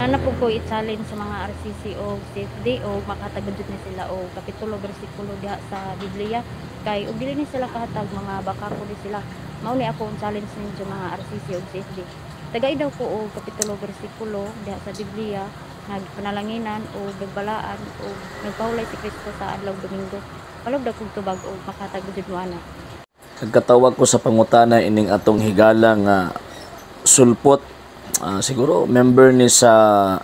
Ana po ko i-challenge sa mga RCC o CFD o makahatag jud ni sila og kapitulo, bersikulo diha sa Biblia, kay ug dili ni sila kahatag, mga baka ko ni sila. Mao ni ako ang challenge ninyo, mga RCC o CFD. Tagai daw ko og kapitulo, bersikulo diha sa Biblia nagpanalanginan o nagbalaan o nagpahulay si Kristo sa adlaw Domingo. Palog daw kog tubag og makahatag jud mo ana. Nagkatawag ko sa pangutana ining atong higala nga sulpot. Siguro member ni sa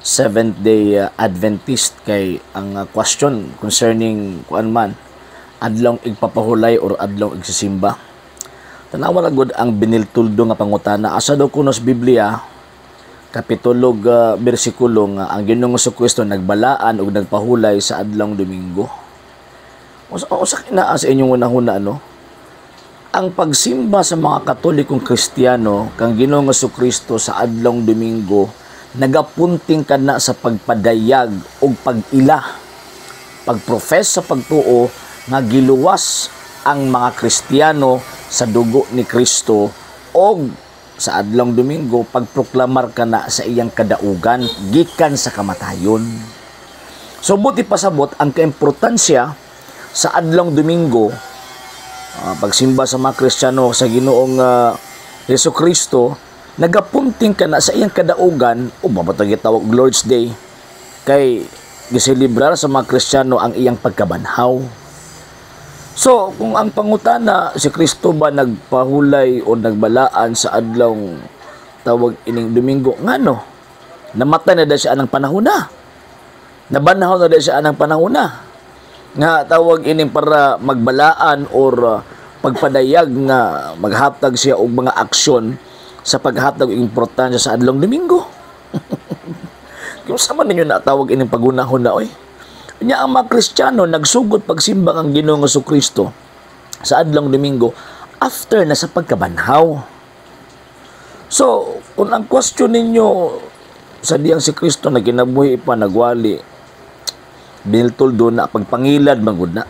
Seventh Day Adventist kay ang question concerning kuan man, adlong igpapahulay or adlong igsisimba. Tanawa na gud ang biniltuldo nga pangutana. Asa daw kuno sa Biblia, kapitulo, bersikulo nga ang Ginoong Kristo nagbalaan ug nagpahulay sa adlong Domingo? Usa kinaa sa inyong unahuna, no? Ang pagsimba sa mga Katolikong Kristiyano kang Ginoong Kristo sa adlong Domingo nagapunting kana sa pagpadayag ug pag-ila, pagprofess sa pagtuo nga giluwas ang mga Kristiyano sa dugo ni Kristo, og sa adlong Domingo pagproklamar kana sa iyang kadaugan gikan sa kamatayon. So buot ipasabot, ang kaimportansya sa adlong Domingo, pagsimba sa mga Kristiyano sa Ginoong Hesus Kristo, nagapunting kana sa iyang kadaugan o mabatag gitawag Lord's Day kay giselebrar sa mga Kristiyano ang iyang pagkabanhaw. So, kung ang pangutana, si Kristo ba nagpahulay o nagbalaan sa adlong tawag ining Domingo, ngano? Namatay na siya anang panahon na. Nabanhaw na siya anang panahon na. Nga tawag ining para magbalaan or pagpadayag nga maghatag siya og mga aksyon sa paghatag og importansya sa adlong Domingo. Kung sa man ninyo natawag ining pagunahon na oy. Nya ang mga Kristiyano nagsugod pagsimba kang Ginoong Kristo sa adlong Domingo after na sa pagkabanhaw. So, kung ang question ninyo sa diyang si Kristo na kinabuhi pa nagwali, biniltuldo na pagpangilad magud na.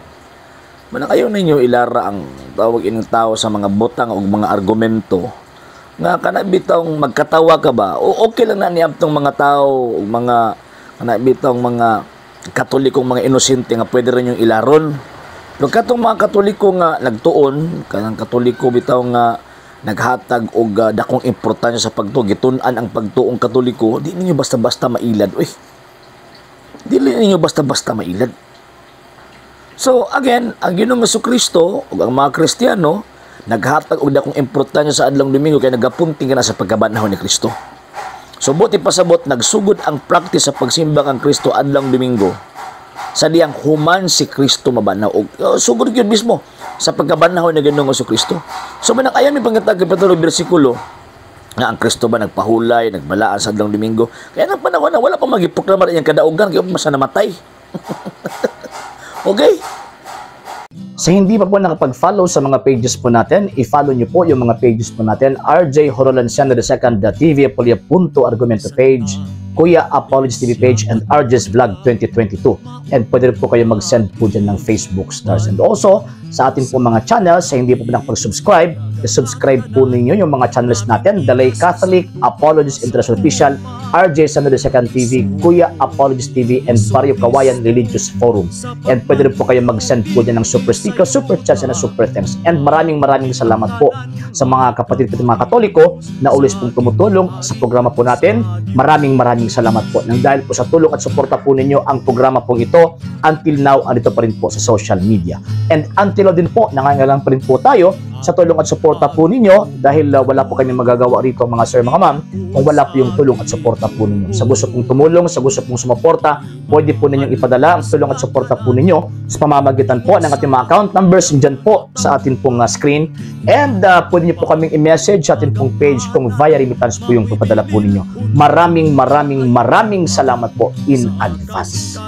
Mana kayo ninyo ilara ang tawag ining tao sa mga butang o mga argumento nga kana bitong magkatawa ka ba o okay lang na niya tong mga tao o mga kana bitong mga Katolikong mga inosente nga pwede rin yung ilaron. Pero katong mga Katoliko nga nagtuon, kanang Katoliko bitaw nga naghatag og dakong importansya sa pagtuo, gitun-an ang pagtuong Katoliko, di ninyo basta-basta mailad. Uy. Dili ninyo basta-basta mailad. So again, ang Ginoong Kristo ug ang mga Kristiyano naghatag og dakong importansya sa adlong Domingo kay nagapunting kana sa pagkabanhaw ni Kristo. So buot ipasabot, nagsugod ang practice sa pagsimba kang Kristo adlong Domingo sa diyang human si Kristo mabanhaw og sugod gyud mismo sa pagkabanhaw ni Ginoong Kristo. So manang ayaw ni pangatag kapitulo, bersikulo nga ang Kristo ba nagpahulay, nagbalaan sa adlong Domingo. Kaya nang panahon na wala pa magiproklamar iyang kadaugan kay masa namatay. Okay? Sa hindi pa po nakapag-follow sa mga pages po natin, i-follow nyo po yung mga pages po natin. RJ Horolanciano II, TV Apolia Punto Argumento page, Kuya Apologies TV page, and RJ's Vlog 2022. And pwede rin po kayo mag-send po dyan ng Facebook stars. And also, sa atin po mga channels, sa hindi po nakapag-subscribe, i-subscribe po ninyo yung mga channels natin. Dalay Catholic, Apologies International Official, RJ Sano II TV, Kuya Apologies TV, and Barrio Kawayan Religious Forum. And pwede rin po kayo mag-send po dyan ng super sticker, super chats, and super thanks. And maraming maraming salamat po sa mga kapatid ko, mga Katoliko na always pong tumutulong sa programa po natin. Maraming maraming salamat po. Nang dahil po sa tulong at suporta po ninyo, ang programa pong ito until now andito pa rin po sa social media. And until now din po, nangangailangan pa rin po tayo sa tulong at suporta po ninyo dahil wala po kami magagawa rito, mga sir, mga ma'am, kung wala po yung tulong at suporta po ninyo. Sa gusto pong tumulong, sa gusto pong sumuporta, pwede po ninyong ipadala ang tulong at suporta po ninyo sa pamamagitan po ng ating mga account numbers dyan po sa atin pong screen. And pwede niyo po kaming i-message sa atin pong page kung via remittance po yung papadala po ninyo. Maraming maraming maraming salamat po in advance.